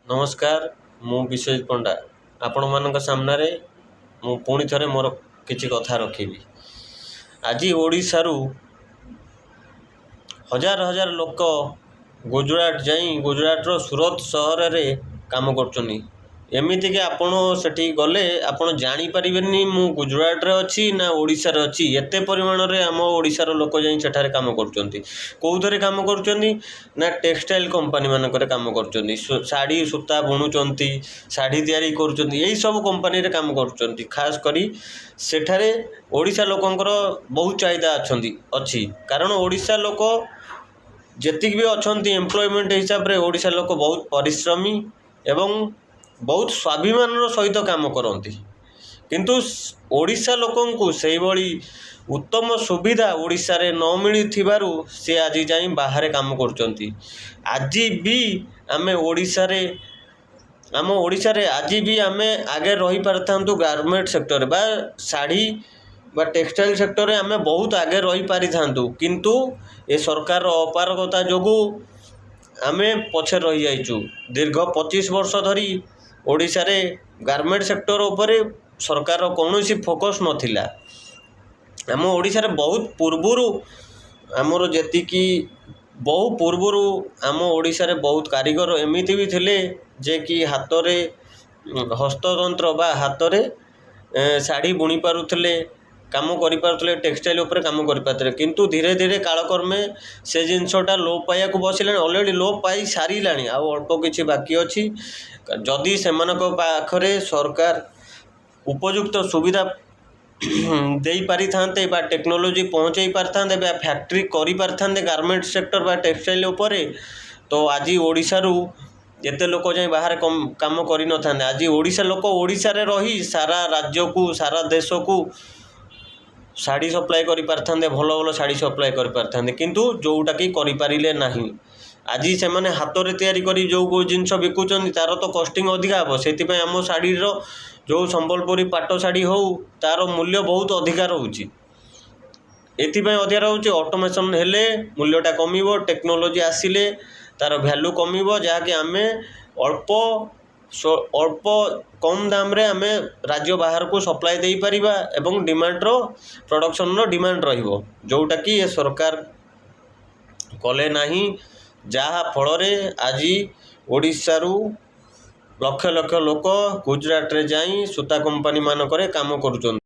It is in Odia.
ନମସ୍କାର, ମୁଁ ବିଶ୍ୱଜିତ ପଣ୍ଡା। ଆପଣମାନଙ୍କ ସାମ୍ନାରେ ମୁଁ ପୁଣି ଥରେ ମୋର କିଛି କଥା ରଖିବି। ଆଜି ଓଡ଼ିଶାରୁ ହଜାର ହଜାର ଲୋକ ଗୁଜୁରାଟ ଯାଇ ଗୁଜୁରାଟର ସୁରତ ସହରରେ କାମ କରୁଛନ୍ତି। ଏମିତିକି ଆପଣ ସେଠି ଗଲେ ଆପଣ ଜାଣିପାରିବେନି ମୁଁ ଗୁଜୁରାଟରେ ଅଛି ନା ଓଡ଼ିଶାରେ ଅଛି। ଏତେ ପରିମାଣରେ ଆମ ଓଡ଼ିଶାର ଲୋକ ଯାଇ ସେଠାରେ କାମ କରୁଛନ୍ତି। କେଉଁଥିରେ କାମ କରୁଛନ୍ତି ନା ଟେକ୍ସଟାଇଲ୍ କମ୍ପାନୀମାନଙ୍କରେ କାମ କରୁଛନ୍ତି। ଶାଢ଼ୀ ସୂତା ବୁଣୁଛନ୍ତି, ଶାଢ଼ୀ ତିଆରି କରୁଛନ୍ତି, ଏଇସବୁ କମ୍ପାନୀରେ କାମ କରୁଛନ୍ତି। ଖାସ୍ କରି ସେଠାରେ ଓଡ଼ିଶା ଲୋକଙ୍କର ବହୁତ ଚାହିଦା ଅଛି, କାରଣ ଓଡ଼ିଶା ଲୋକ ଯେତିକି ବି ଅଛନ୍ତି, ଏମ୍ପ୍ଲୟମେଣ୍ଟ ହିସାବରେ ଓଡ଼ିଶା ଲୋକ ବହୁତ ପରିଶ୍ରମୀ ଏବଂ ବହୁତ ସ୍ୱାଭିମାନର ସହିତ କାମ କରନ୍ତି। କିନ୍ତୁ ଓଡ଼ିଶା ଲୋକଙ୍କୁ ସେଇଭଳି ଉତ୍ତମ ସୁବିଧା ଓଡ଼ିଶାରେ ନ ମିଳିଥିବାରୁ ସେ ଆଜି ଯାଇ ବାହାରେ କାମ କରୁଛନ୍ତି। ଆଜି ବି ଆମେ ଓଡ଼ିଶାରେ, ଆମ ଓଡ଼ିଶାରେ ଆଜି ବି ଆମେ ଆଗେ ରହିପାରିଥାନ୍ତୁ। ଗାର୍ମେଣ୍ଟ ସେକ୍ଟରରେ ବା ଶାଢ଼ୀ ବା ଟେକ୍ସଟାଇଲ୍ ସେକ୍ଟରରେ ଆମେ ବହୁତ ଆଗେ ରହିପାରିଥାନ୍ତୁ। କିନ୍ତୁ ଏ ସରକାରର ଅପାରଗତା ଯୋଗୁଁ ଆମେ ପଛରେ ରହିଯାଇଛୁ। ଦୀର୍ଘ 25 ବର୍ଷ ଧରି ଓଡ଼ିଶାରେ ଗାର୍ମେଣ୍ଟ ସେକ୍ଟର ଉପରେ ସରକାରର କୌଣସି ଫୋକସ୍ ନଥିଲା। ଆମ ଓଡ଼ିଶାରେ ବହୁତ ପୂର୍ବରୁ, ଆମର ଯେତିକି ବହୁ ପୂର୍ବରୁ ଆମ ଓଡ଼ିଶାରେ ବହୁତ କାରିଗର ଏମିତି ବି ଥିଲେ ଯେ କି ହାତରେ ହସ୍ତତନ୍ତ୍ର ବା ହାତରେ ଶାଢ଼ୀ ବୁଣି ପାରୁଥିଲେ, କାମ କରିପାରୁଥିଲେ, ଟେକ୍ସଟାଇଲ୍ ଉପରେ କାମ କରିପାରୁଥିଲେ। କିନ୍ତୁ ଧୀରେ ଧୀରେ କାଳକ୍ରମେ ସେ ଜିନିଷଟା ଲୋପ ପାଇବାକୁ ବସିଲାଣି। ଅଲରେଡ଼ି ଲୋପ ପାଇ ସାରିଲାଣି, ଆଉ ଅଳ୍ପ କିଛି ବାକି ଅଛି। ଯଦି ସେମାନଙ୍କ ପାଖରେ ସରକାର ଉପଯୁକ୍ତ ସୁବିଧା ଦେଇପାରିଥାନ୍ତେ ବା ଟେକ୍ନୋଲୋଜି ପହଞ୍ଚେଇ ପାରିଥାନ୍ତେ ବା ଫ୍ୟାକ୍ଟ୍ରି କରିପାରିଥାନ୍ତେ ଗାର୍ମେଣ୍ଟ ସେକ୍ଟର ବା ଟେକ୍ସଟାଇଲ୍ ଉପରେ, ତ ଆଜି ଓଡ଼ିଶାରୁ ଏତେ ଲୋକ ଯାଇ ବାହାରେ କାମ କରିନଥାନ୍ତେ। ଆଜି ଓଡ଼ିଶା ଲୋକ ଓଡ଼ିଶାରେ ରହି ସାରା ରାଜ୍ୟକୁ, ସାରା ଦେଶକୁ ଶାଢ଼ୀ ସପ୍ଲାଏ କରିପାରିଥାନ୍ତେ, ଭଲ ଭଲ ଶାଢ଼ୀ ସପ୍ଲାଏ କରିପାରିଥାନ୍ତେ। କିନ୍ତୁ ଯେଉଁଟାକି କରିପାରିଲେ ନାହିଁ। ଆଜି ସେମାନେ ହାତରେ ତିଆରି କରି ଯେଉଁ ଜିନିଷ ବିକୁଛନ୍ତି, ତା'ର ତ କଷ୍ଟିଂ ଅଧିକା ହେବ। ସେଥିପାଇଁ ଆମ ଶାଢ଼ୀର ଯେଉଁ ସମ୍ବଲପୁରୀ ପାଟ ଶାଢ଼ୀ ହେଉ, ତା'ର ମୂଲ୍ୟ ବହୁତ ଅଧିକା ରହୁଛି। ଏଥିପାଇଁ ଅଧିକା ରହୁଛି, ଅଟୋମେସନ୍ ହେଲେ ମୂଲ୍ୟଟା କମିବ, ଟେକ୍ନୋଲୋଜି ଆସିଲେ ତା'ର ଭ୍ୟାଲୁ କମିବ, ଯାହାକି ଆମେ ଅଳ୍ପ ଅଳ୍ପ କମ୍ ଦାମରେ ଆମେ ରାଜ୍ୟ ବାହାରକୁ ସପ୍ଲାଏ ଦେଇପାରିବା ଏବଂ ଡିମାଣ୍ଡର ପ୍ରଡ଼କ୍ସନ୍ର ଡିମାଣ୍ଡ ରହିବ, ଯେଉଁଟାକି ଏ ସରକାର କଲେ ନାହିଁ। ଯାହା ଫଳରେ ଆଜି ଓଡ଼ିଶାରୁ ଲକ୍ଷ ଲକ୍ଷ ଲୋକ ଗୁଜୁରାଟରେ ଯାଇ ସୂତା କମ୍ପାନୀମାନଙ୍କରେ କାମ କରୁଛନ୍ତି।